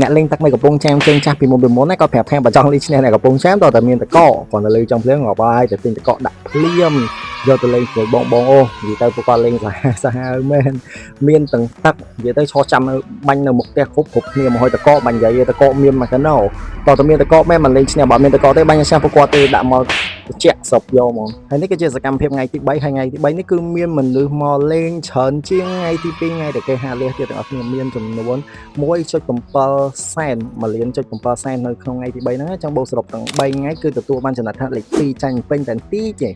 អ្នកលេងទឹកនៅកំពង់ចាមជើងចាស់ពីមុនណាគាត់ប្រាប់ថាបើចង់លេងឈ្នះអ្នកកំពង់ចាមតើតែមានតកគាត់ទៅលេងចង់ភ្លៀងងាប់ហើយតែទិញតកដាក់ភ្លាមយកទៅលេងជាមួយបងបងអូនិយាយទៅពួកគាត់លេងសាហាវសាហាវមែនមានទាំងទឹកនិយាយទៅឈរចាំនៅបាញ់នៅមុខផ្ទះគ្រប់គ្រប់គ្នាមកហើយតកបាញ់និយាយតកមានមកកណោតើតែមានតកមែនមិនលេងឈ្នះបើមានតកទេបាញ់ឈ្នះពួកគាត់ទេដាក់មក ជាក់សពយកហ្មងហើយនេះគឺជាសកម្មភាពថ្ងៃទី3ហើយថ្ងៃទី3នេះគឺមានមនុស្សមកលេងច្រើនជាងថ្ងៃទី2ថ្ងៃដែលគេហាលះទៀតទាំងអស់គ្នាមានចំនួន1.7សែន1លាន.7សែននៅក្នុងថ្ងៃទី3ហ្នឹងចង់បូកសរុបទាំង3ថ្ងៃគឺទទួលបានចំណាត់ថ្នាក់លេខ2ចាញ់ពេញតែទីទេ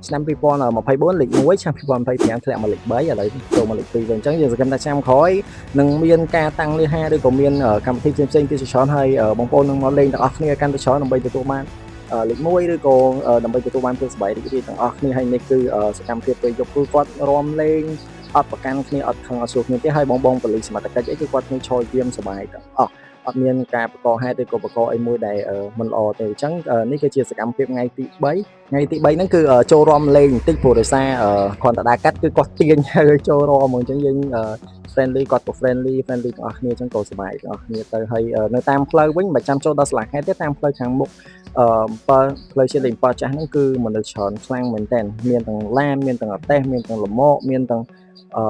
ឆ្នាំ2024លេខ1ឆ្នាំ2025ធ្លាក់មកលេខ3ឥឡូវចូលមកលេខ2វិញអញ្ចឹងយើងសង្ឃឹមថាឆ្នាំក្រោយនឹងមានការតាំងលៀហាឬក៏មានកម្មវិធីផ្សេងៗទៀតជាច្រើនហើយបងប្អូននឹងមកលេងទាំងអស់គ្នាកាន់តែច្រើនដើម្បីទទួលបាន លេខ1ឬក៏ដើម្បីទទួលបានភាពសប្បាយរីករាយទាំងអស់គ្នាហើយនេះគឺសកម្មភាពពេលយប់គឺគាត់រាំលេងអត់ប្រកាន់គ្នាអត់ខឹងអត់សួរគ្នាទេហើយបងបងប៉ូលីសសមត្ថកិច្ចអីគឺគាត់នឹងឈរយាមសប្បាយទាំងអស់អត់មានការបង្កហេតុឬក៏បង្កអីមួយដែលមិនល្អទេអញ្ចឹងនេះគឺជាសកម្មភាពថ្ងៃទី3ថ្ងៃទី3ហ្នឹងគឺចូលរាំលេងបន្តិចព្រោះដោយសារគ្រាន់តែដើរកាត់គឺគាត់ទាញឲ្យចូលរាំហ្មងអញ្ចឹងយើង friendly គាត់ក៏ friendly friendly ទាំងអស់គ្នាអញ្ចឹងក៏សប្បាយទាំងអស់គ្នាទៅហើយនៅតាមផ្លូវវិញមិនចាំចូលដល់សាលាខេត្តទេតាមផ្លូវខាងមុខ 7ផ្លូវជាតិលេខ7ចាស់ហ្នឹងគឺមនុស្សច្រើនខ្លាំងមែនតើមានទាំងឡានមានទាំងអតេសមានទាំងលម៉កមានទាំងអឺ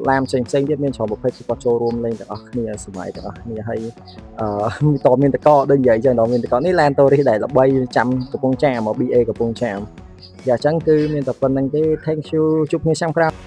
ឡានផ្សេងផ្សេងទៀតមានច្រើនប្រភេទគឺគាត់ចូលរួមលេងទាំងអស់គ្នាសប្បាយទាំងអស់គ្នាហើយអឺតមានតកដូចនិយាយចឹងដល់មានតកនេះឡានតូរីសដែលល្បីចាំកំពង់ចាមមក BA កំពង់ចាមយ៉ាអញ្ចឹងគឺមានតែប៉ុណ្្នឹងទេ Thank you ជួបគ្នាឆ្នាំក្រោយ។